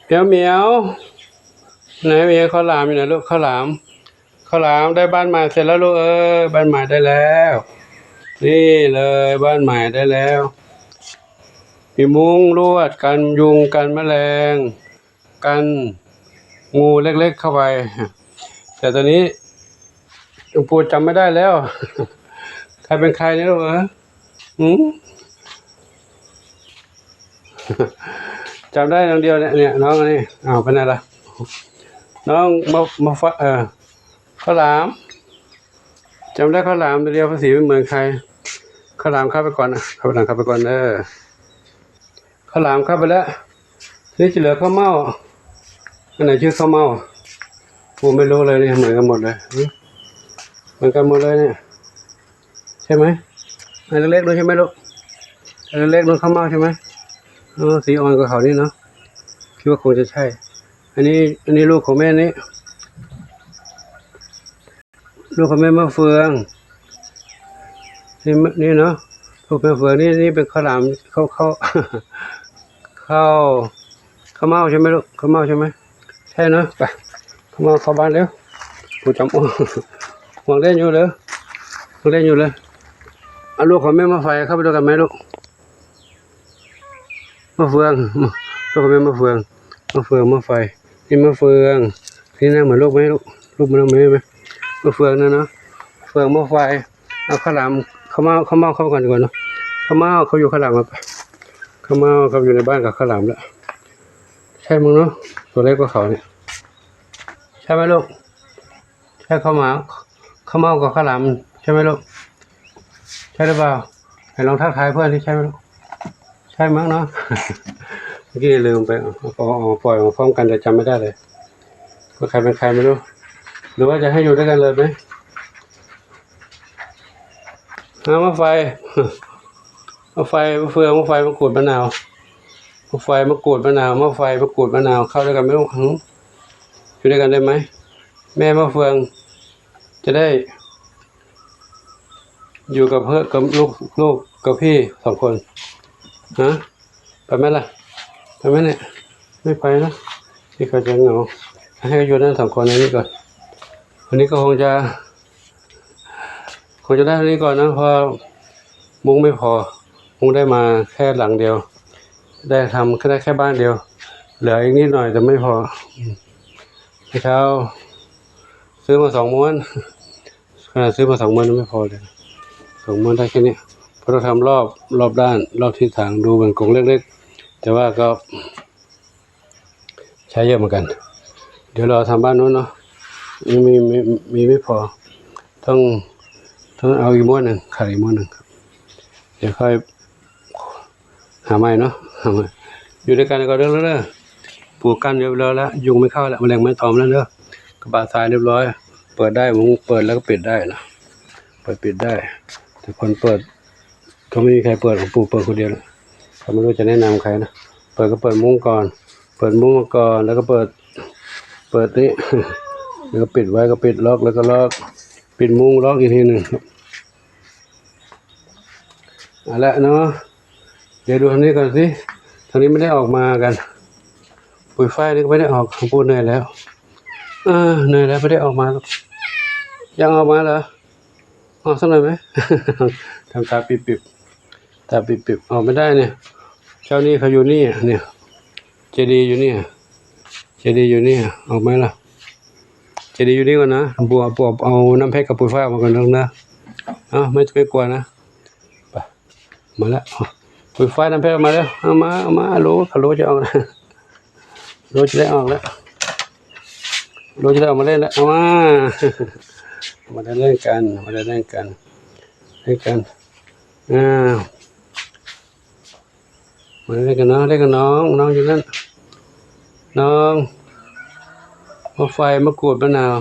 เหมียว เหมียว ไหนเหมียว ข้าวหลามอยู่ไหนลูก ข้าวหลาม ข้าวหลาม ได้บ้านใหม่เสร็จแล้วลูกเอ้ย บ้านใหม่ได้แล้ว นี่เลย บ้านใหม่ได้แล้ว มีมุ้งลวดกันยุงกันแมลง กันงูเล็กๆเข้าไป แต่ตอนนี้หลวงปู่จำไม่ได้แล้ว ใครเป็นใครเนี่ยลูกเอ้ย หืม จำได้น้องเดียวเนี่ย เนี่ย น้องอันนี้ อ้าว ไปไหนล่ะ น้องมา มาฟะ เอ่อ ข้าวหลาม จำได้ข้าวหลามตัวเดียว ภาษีไม่เหมือนใคร ข้าวหลามเข้าไปก่อนนะ ข้าวหลามเข้าไปก่อนเด้อ ข้าวหลามเข้าไปแล้ว นี่จะเหลือข้าวเม่า อันไหนชื่อข้าวเม่า กูไม่รู้เลยเนี่ย เหมือนกันหมดเลย หึ เหมือนกันหมดเลยเนี่ย ใช่ไหม อันเล็กๆ ด้วยใช่ไหมลูก อันเล็กๆ ด้วยข้าวเม่าใช่ไหม เออ สีอ่อนกว่าเขานี่เนาะ คิดว่าคงจะใช่ อันนี้ อันนี้ลูกของแม่นี่ ลูกของแม่มะเฟือง นี่ นี่เนาะ ลูกแม่เฟือง นี่ นี่เป็นข้าวหลาม ข้าว ข้าว ข้าว ข้าวเม่าใช่ไหมลูก ข้าวเม่าใช่ไหม ใช่เนาะ ไป ข้าวเม่าเข้าบ้านเร็ว กูจำ ห่วงเล่นอยู่เลย ห่วงเล่นอยู่เลย เอาลูกของแม่มะไฟเข้าไปด้วยกันไหมลูก มะเฟือง ลูกของแม่มะเฟือง มะเฟือง มะไฟ นี่มะเฟือง นี่หน้าเหมือนลูกไหมลูก ลูกมันเหมือนไหม มะเฟืองนั่นเนาะ เฟืองมะไฟ เอาข้าวหลาม ข้าวเม่า ข้าวเม่าเข้าไปก่อนดีกว่าเนาะ ข้าวเม่าเขาอยู่ข้าวหลามครับ ข้าวเม่าเขาอยู่ในบ้านกับข้าวหลามแล้ว ใช่มั้งเนาะ ตัวเล็กกว่าเขาเนี่ย ใช่ไหมลูก ใช่ข้าวหมา ข้าวเม่ากับข้าวหลามใช่ไหมลูก ใช่หรือเปล่า ไหนลองทักทายเพื่อนสิ ใช่ไหมลูก ใช่มั้งเนาะ เมื่อกี้ลืมไป เอา เอา เอาปล่อยมาพร้อมกัน แต่จำไม่ได้เลย ว่าใครเป็นใครไม่รู้ หรือว่าจะให้อยู่ด้วยกันเลยไหม เอามาไฟ มาไฟ มาเฟือง มาไฟ มะกรูด มะนาว มาไฟ มะกรูด มะนาว มาไฟ มะกรูด มะนาว เข้าด้วยกันไหมลูก หึ อยู่ด้วยกันได้ไหม แม่มะเฟือง จะได้ อยู่กับเพื่อน กับลูก ลูกกับพี่สองคน ฮะ ไปไหมล่ะ ไปไหมเนี่ย ไม่ไปนะ พี่เขาจะเหงา ให้เขาอยู่นั่นสองคนในนี้ก่อน วันนี้ก็คงจะ คงจะได้เท่านี้ก่อนนะ เพราะมุ้งไม่พอ มุ้งได้มาแค่หลังเดียว ได้ทำแค่ ได้แค่บ้านเดียว เหลืออีกนิดหน่อยแต่ไม่พอ อืม เมื่อเช้าซื้อมาสองม้วน ขนาดซื้อมาสองม้วนยังไม่พอเลย สองม้วนได้แค่นี้ เพราะต้องทำรอบ รอบด้าน รอบทิศทาง ดูเหมือนกรงเล็กๆ แต่ว่าก็ใช้เยอะเหมือนกัน เดี๋ยวรอทำบ้านนู้นเนาะ ยังมี มี มีไม่พอ ต้อง ต้องเอาอีกม้วนหนึ่ง ขาดอีกม้วนหนึ่งครับ เดี๋ยวค่อย หาใหม่เนาะ หาใหม่ อยู่ด้วยกันก็เด้อ เด้อ ปลูกกั้นเรียบร้อยแล้ว ยุงไม่เข้าแล้ว แมลงไม่ตอมแล้วเด้อ กระบะทรายเรียบร้อย เปิดได้ มุ้งเปิดแล้วก็ปิดได้นะ เปิดปิดได้ แต่คนเปิด ก็ไม่มีใครเปิด ของปู่เปิดคนเดียวแหละ ก็ไม่รู้จะแนะนำใครนะ เปิดก็เปิดมุ้งก่อน เปิดมุ้งมาก่อน แล้วก็เปิด เปิดนี่ แล้วก็ปิดไว้ ก็ปิดล็อก แล้วก็ล็อก ปิดมุ้งล็อกอีกทีหนึ่ง เอาละเนาะ เดี๋ยวดูทางนี้ก่อนสิ ทางนี้ไม่ได้ออกมากัน ปุ๋ยฝ้ายนี่ก็ไม่ได้ออก ของปู่เหนื่อยแล้ว เออ เหนื่อยแล้ว ไม่ได้ออกมาหรอก ยังออกมาเหรอ ออกสักหน่อยไหม ทำตาปิบๆ ตาปิบๆ ออกไม่ได้เนี่ย เจ้าหนี้เขาอยู่นี่อะ เนี่ย เจดีย์อยู่นี่อะ เจดีย์อยู่นี่อะ ออกไหมล่ะ เจดีย์อยู่นี่ก่อนนะ บัว บัว เอาน้ำเพชรกับปุ๋ยฝ้ายออกมาก่อนนะ เอ้า ไม่ ไม่กลัวนะ ไป มาแล้ว เอา ปุ๋ยฝ้ายน้ำเพชรออกมาแล้ว เอามา เอามา โหล โหลจะออกแล้ว โหลจะได้ออกแล้ว โหลจะได้ออกมาเล่นแล้ว เอามา มาเล่นกัน มาเล่นกัน เล่นกัน อ้าว มาเล่นกันเนาะ เล่นกับน้อง น้องอยู่นั่น น้อง มะไฟ มะกรูด มะนาว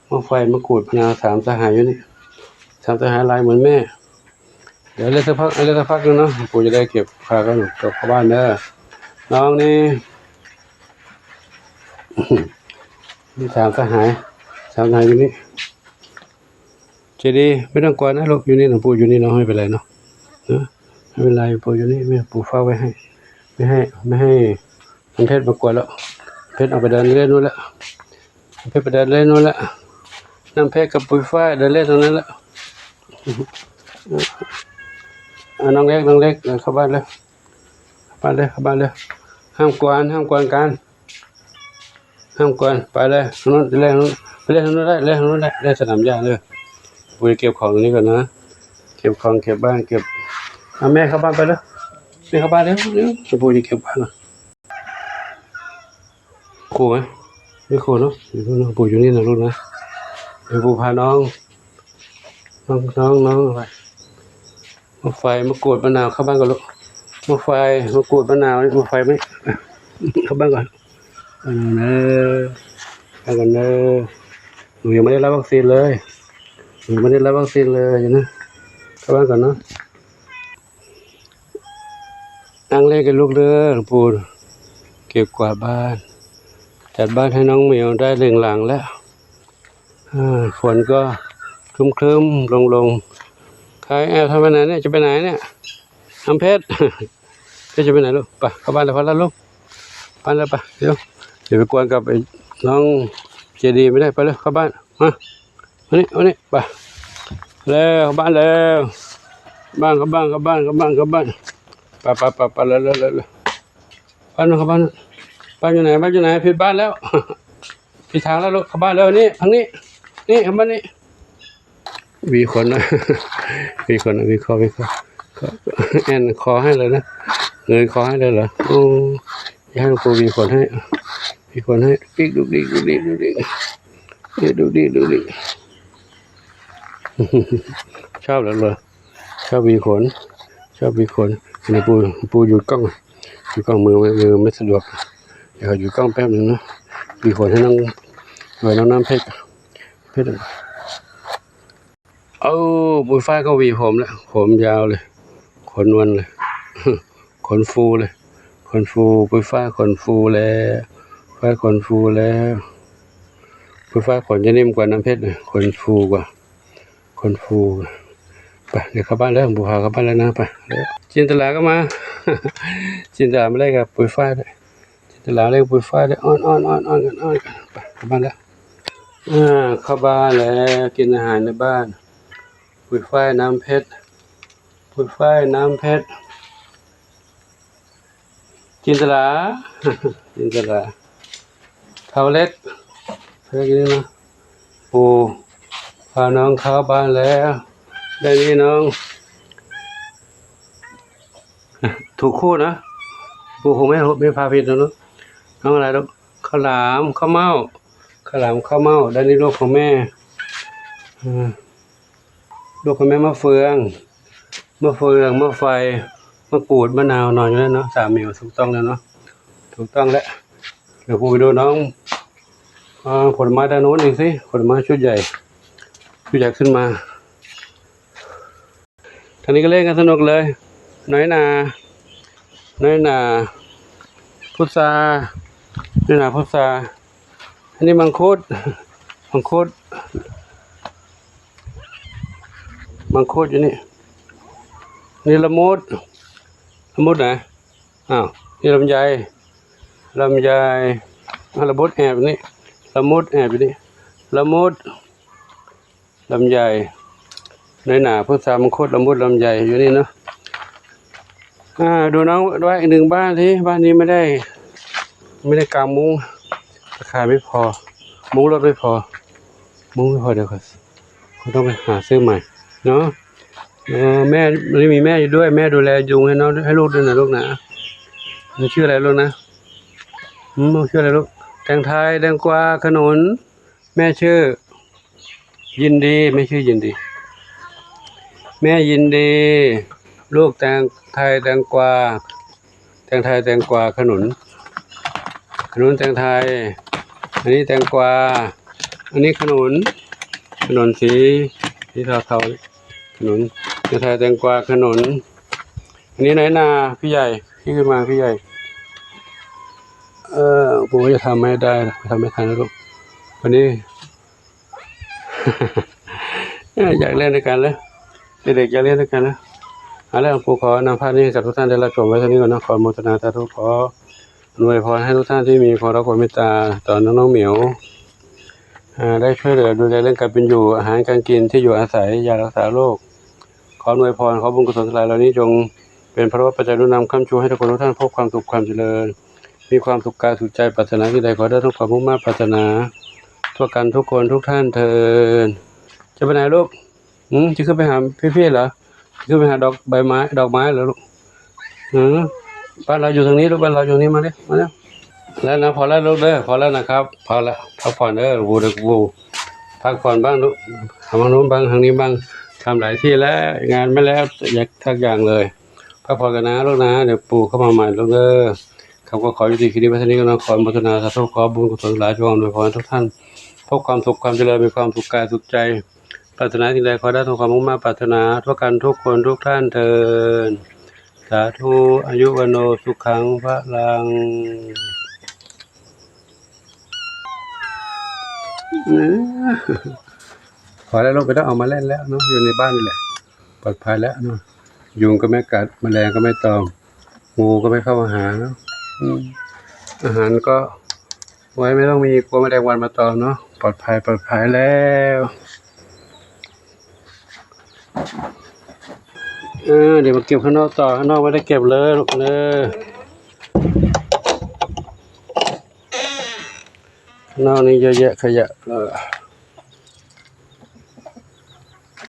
มะไฟ มะกรูด มะนาว สามสหายอยู่นี่ สามสหายลายเหมือนแม่ เดี๋ยวเล่นสักพัก เล่นสักพักหนึ่งเนาะ ปู่จะได้เก็บ พากันกลับเข้าบ้านเด้อ น้องนี่ มีสามสหาย สามสหายอยู่นี่ เจดีย์ ไม่ต้องกลัวนะลูก อยู่นี่ หลวงปู่อยู่นี่เนาะ ไม่เป็นไรเนาะ นะ ไม่เป็นไร ปู่อยู่นี่ แม่ ปู่เฝ้าไว้ให้ ไม่ให้ ไม่ให้มันเทศมากวนแล้ว ເພັດອອກໄປເດີນເລ່ນໂນ້ນແລ້ວ ເພັດໄປເດີນເລ່ນໂນ້ນແລ້ວ ນ້ຳເພັດກັບປຸຍຟ້າເດີນເລ່ນຕົງນັ້ນແລ້ວ. ອ່າ ນ້ອງເລັກ ນ້ອງເລັກ ເຂົ້າບ້ານເລີຍ ເຂົ້າບ້ານເລີຍ ເຂົ້າບ້ານເລີຍ. ຫ້າມກວນ ຫ້າມກວນກັນ ຫ້າມກວນ. ໄປເລີຍ ທາງໂນ້ນ ໄປເລີຍ ໄປເລີຍ ທາງໂນ້ນໄດ້ ເລີຍ ທາງໂນ້ນໄດ້ ເລີຍສະໜາມຫຍ້າເລີຍ. ປູຈະເກັບຂອງນີ້ກ່ອນນະ ເກັບຂອງ ເກັບບ້ານ ເກັບ. ເອົາ ແມ່ເຂົ້າບ້ານໄປເລີຍ ແມ່ເຂົ້າບ້ານເລັວ ເລັວ ປູຈະເກັບຂອງ. ຄູ່ໄໝ? ມີຄູ່ເນາະ ຢູ່ພຸ້ນເນາະ ປູຢູ່ນີ້ນະລູກນະ. ເດີ ປູພານ້ອງ ນ້ອງ ນ້ອງ ນ້ອງໄປ ມາໄຟ ມາກູດ ມະນາວ ເຂົ້າບ້ານກ່ອນລູກ. ມາໄຟ ມາກູດ ມະນາວ ມາໄຟໄໝ? ເຂົ້າບ້ານກ່ອນ ເຂົ້າບ້ານກ່ອນເດີ ເຂົ້າບ້ານກ່ອນເດີ. ໜູຍັງບໍ່ໄດ້ຮັບວັກຊີນເລີຍ ໜູຍັງບໍ່ໄດ້ຮັບວັກຊີນເລີຍນະ. ເຂົ້າບ້ານກ່ອນເນາະ. ນັ່ງເຫຼັ້ນກັນລູກເດີ ປູເກັບກວາດບ້ານ ຈັດບ້ານໃຫ້ນ້ອງໝຽວໄດ້ເຫຼັ່ງຫຼັງແລ້ວ. ເອີ ຝົນກໍຄຶ້ມໆລົງໆ. ໃຄແອບທຳໄມນະເນຍ ຈະໄປໄຫນເນຍ ນ້ຳເພັດ? ເຈົ້າຈະໄປໄຫນລູກ? ໄປເຂົ້າບ້ານແລ້ວ ພໍແລ້ວລູກ ໄປແລ້ວ ໄປ ດຽວ ດຽວໄປກວນກັບໄອ້ນ້ອງເຈດີໄປເລີຍ ໄປເລີຍ ເຂົ້າບ້ານ ມາ. ມານີ້ ມານີ້ ໄປແລ້ວ ເຂົ້າບ້ານແລ້ວ ບ້ານ ເຂົ້າບ້ານ ເຂົ້າບ້ານ ເຂົ້າບ້ານ ເຂົ້າບ້ານ ໄປ ໄປ ໄປ ໄປ ເລີຍ ເລີຍ ເລີຍ ເລີຍ. ບ້ານ ເຂົ້າບ້ານ ບ້ານຢູ່ໄຫນ? ບ້ານຢູ່ໄຫນ? ຜິດບ້ານແລ້ວ ຜິດທາງແລ້ວລູກ ເຂົ້າບ້ານແລ້ວ. ນີ້ ທາງນີ້ ນີ້ ເຂົ້າບ້ານນີ້. ຫວີຂົນ ຫວີຂົນ ຫວີຄໍ ຫວີຄໍ ແອ່ນຄໍໃຫ້ເລີຍນະ ເງີຍຄໍໃຫ້ເລີຍເຫຼືອ? ໂອ້ ຢາກໃຫ້ຫຼວງປູ່ຫວີຂົນໃຫ້ ຫວີຂົນໃຫ້ ດິກ ດຸກດິກ ດຸກດິກ ດຸກດິກ ດຸກດິກ ດຸກດິກ. ຊອບແລ້ວເຫຼືອ ຊອບຫວີຂົນ ຊອບຫວີຂົນ. ອັນນີ້ປູ່ ປູ່ຢຸດກ້ອງ ຢຸດກ້ອງ ມື ມື ມືບໍ່ສະດວກ ດຽວຢຸດກ້ອງແປັບໜຶ່ງນະ. ຫວີຂົນໃຫ້ນ້ອງ ໃຫ້ນ້ອງນ້ຳເພັດ ເພັດ. ເອົາ ປຸຍຟ້າກໍຫວີຜົມແລ້ວ ຜົມຍາວເລີຍ ຂົນນວນເລີຍ ຂົນຟູເລີຍ ຂົນຟູ. ປຸຍຟ້າຂົນຟູແລ້ວ ຟ້າຂົນຟູແລ້ວ. ປຸຍຟ້າຂົນຈະນິ້ມກວ່ານ້ຳເພັດ ຂົນຟູກວ່າ ຂົນຟູ. ໄປ ດຽວເຂົ້າບ້ານແລ້ວ ປູພາເຂົ້າບ້ານແລ້ວນະ. ໄປ ຈິນຕະລາກໍມາ ຈິນຕະລາມາເຫຼັ້ນກັບປຸຍຟ້າເດີ້ ຈິນຕະລາມາເຫຼັ້ນປຸຍຟ້າເດີ້ ອ້ອນ ອ້ອນ ອ້ອນ ອ້ອນກັນ ອ້ອນກັນ. ໄປ ເຂົ້າບ້ານແລ້ວ ອ່າ ເຂົ້າບ້ານແລ້ວ ກິນອາຫານໃນບ້ານ. ປຸຍຟ້າ ນ້ຳເພັດ ປຸຍຟ້າ ນ້ຳເພັດ ຈິນຕະລາ ຈິນຕະລາ ທ້າວເລັກ ເພິ່ນຢູ່ນີ້ນະ. ປູພານ້ອງເຂົ້າບ້ານແລ້ວ ໄດ້ນີ້ນ້ອງ ຖືກຄູ່ນະ ປູຄົງແມ່ ແມ່ພາຜິດເນາະ. ນ້ອງອະໄລລູກ? ເຂົ້າຫຼາມ ເຂົ້າເມົ້າ ເຂົ້າຫຼາມ ເຂົ້າເມົ້າ. ໄດ້ນີ້ລູກຂອງແມ່ ເອີ ລູກຂອງແມ່ ມະເຟືອງ ມະເຟືອງ ມະໄຟ ມະກູດ ມະນາວ ນອນຢູ່ນັ້ນເນາະ. ສາມໝີວ ຖືກຕ້ອງແລ້ວເນາະ ຖືກຕ້ອງແລ້ວ. ດຽວປູໄປດູນ້ອງ ເອີ ຜົນໄມ້ດ້ານໂນ້ນອີກຊິ ຜົນໄມ້ຊຸດໃຫຍ່ ຊຸດໃຫຍ່ຂຶ້ນມາ. ທາງນີ້ກໍເຫຼັ້ນກັນສະໜຸກເລີຍ ນ້ອຍໜາ ນ້ອຍໜາ ພຸດຊາ ນ້ອຍໜາ ພຸດຊາ. ອັນນີ້ມັງຄຸດ ມັງຄຸດ ມັງຄຸດຢູ່ນີ້. ນີ້ລະມຸດ ລະມຸດນະ. ອ້າວ ນີ້ລຳໄຍ ລຳໄຍ. ອ່າ ລະມຸດແອບຢູ່ນີ້ ລະມຸດແອບຢູ່ນີ້ ລະມຸດ ລຳໄຍ ນ້ອຍໜາ ພຸດຊາ ມັງຄຸດ ລະມຸດ ລຳໄຍ ຢູ່ນີ້ເນາະ. ອ່າ ດູນ້ອງໄວ້ອີກໜຶ່ງບ້ານຊິ ບ້ານນີ້ໄມ່ໄດ້ ໄມ່ໄດ້ກາງມຸ້ງ ຕາຂ່າຍໄມ່ພໍ ມຸ້ງລົດໄມ່ພໍ ມຸ້ງໄມ່ພໍ. ດຽວກໍຕ້ອງໄປຫາຊື້ໃໝ່ເນາະ. ເອີ ແມ່ ນີ້ມີແມ່ຢູ່ດ້ວຍ ແມ່ດູແລຍຸງໃຫ້ນ້ອງ ໃຫ້ລູກດ້ວຍນະລູກນະ. ໜູຊື່ອະໄລລູກນະ? ຫືມ ໜູຊື່ອະໄລລູກ? ແຕງໄທ ແຕງກວາ ຂະໜູນ. ແມ່ຊື່ຍິນດີ ແມ່ຊື່ຍິນດີ ແມ່ຍິນດີ. ລູກແຕງໄທ ແຕງກວາ ແຕງໄທ ແຕງກວາ ຂະໜູນ ຂະໜູນ ແຕງໄທ. ອັນນີ້ແຕງກວາ ອັນນີ້ຂະໜູນ ຂະໜູນສີ ສີເທົາໆ ຂະໜູນ ແຕງໄທ ແຕງກວາ ຂະໜູນ. ອັນນີ້ນ້ອຍໜາ ພີ່ໃຫຍ່ ພີ່ຂຶ້ນມາ ພີ່ໃຫຍ່. ເອີ ປູຈະທຳໃຫ້ໄດ້ ທຳໃຫ້ທັນນະລູກ. ວັນນີ້ ຢາກເຫຼັ້ນນຳກັນເລີຍ ເດັກໆຢາກເຫຼັ້ນນຳກັນນະ. ເອົາລະ ປູຂໍນຳພາບນີ້ກັບທຸກທ່ານໄດ້ຮັບຊົມໄວ້ເທົ່ານີ້ກ່ອນເນາະ. ຂໍອະນຸໂມທະນາສາທຸ ຂໍ ອວຍພອນໃຫ້ທຸກທ່ານທີ່ມີຄວາມຮັກຄວາມເມດຕາຕໍ່ນ້ອງໆໝຽວ ເອີ ໄດ້ຊ່ວຍເຫຼືອດູແລເລື່ອງການເປັນຢູ່, ອາຫານການກິນ, ທີ່ຢູ່ອາໄສ, ຢາຮັກສາໂລກ. ຂໍອວຍພອນ, ຂໍບຸນກຸສົນທັງຫຼາຍເຫຼົ່ານີ້ ຈົ່ງເປັນພະລະວະປັດໄຈໜູນນຳຄ້ຳຊູໃຫ້ທຸກຄົນທຸກທ່ານພົບຄວາມສຸກຄວາມຈະເລີນ, ມີຄວາມສຸກກາຍສຸກໃຈ, ປາດຖະໜາສິ່ງໃດຂໍໄດ້ສົມຄວາມມຸ່ງມາດປາດຖະໜາ ທົ່ວກັນທຸກຄົນທຸກທ່ານເທີ້ນ. ຈະໄປໃນລູກ? ຫືມ ຈະຂຶ້ນໄປຫາພີ່ໆເຫຼື? ຈະຂຶ້ນໄປຫາດອກໃບໄມ້ ດອກໄມ້ເຫຼືລູກ? ຫືມ ບ້ານເຮົາຢູ່ທາງນີ້ລູກ, ບ້ານເຮົາຢູ່ນີ້ ມາເລີຍ ມາເລີຍ. ແລ້ວນະ ພໍແລ້ວລູກເດີ ພໍແລ້ວນະຄັບ ພໍແລ້ວ ພັກຜ່ອນເດີ ວູເດີ ວູ ພັກຜ່ອນບ້າງລູກ ທາງໂນ້ນບ້າງ ທາງນີ້ບ້າງ ທຳຫຼາຍທີ່ແລ້ວ ງານມາແລ້ວ ຢາກ ສັກຢ່າງເລີຍ. ພັກຜ່ອນກັນນະລູກນະ ດຽວປູເຂົ້າມາໃໝ່ລູກເດີ. ຄຳກໍຂໍຍຸຕິຄລິບໄວ້ເທົ່ານີ້ກ່ອນເນາະ ຂໍອະນຸໂມທະນາສາທຸ ຂໍບຸນກຸສົນຫຼາຍ ຈົ່ງອຳນວຍພອນໃຫ້ທຸກທ່ານ ພົບຄວາມສຸກຄວາມຈະເລີນ ມີຄວາມສຸກກາຍສຸກໃຈ ປາດຖະໜາສິ່ງໃດຂໍໄດ້ສົມຄວາມມຸ່ງມາດປາດຖະໜາທົ່ວກັນທຸກຄົນທຸກທ່ານເທີ້ນ. ສາທຸ ອາຍຸ ວັນໂນ ສຸຂັງ ພະລັງ. ພໍແລ້ວລູກ ບໍ່ຕ້ອງອອກມາຫຼິ້ນແລ້ວເນາະ ຢູ່ໃນບ້ານນີ້ແຫຼະ ປອດໄພແລ້ວເນາະ. ຍຸງກໍໄມ່ກັດ ແມະແລງກໍໄມ່ຕອມ ງູກໍໄມ່ເຂົ້າມາຫາເນາະ. ອາຫານກໍ ໄວ້ ໄມ່ຕ້ອງມີ ກົວມະແລງວັນມາຕອມເນາະ. ປອດໄພ ປອດໄພແລ້ວ. ເອີ ດຽວມາເກັບຂ້າງນອກຕໍ່ ຂ້າງນອກບໍ່ໄດ້ເກັບເລີຍລູກເດີ. ຂ້າງນອກນີ້ເຍອະແຍະຂະຫຍະເລີຍ.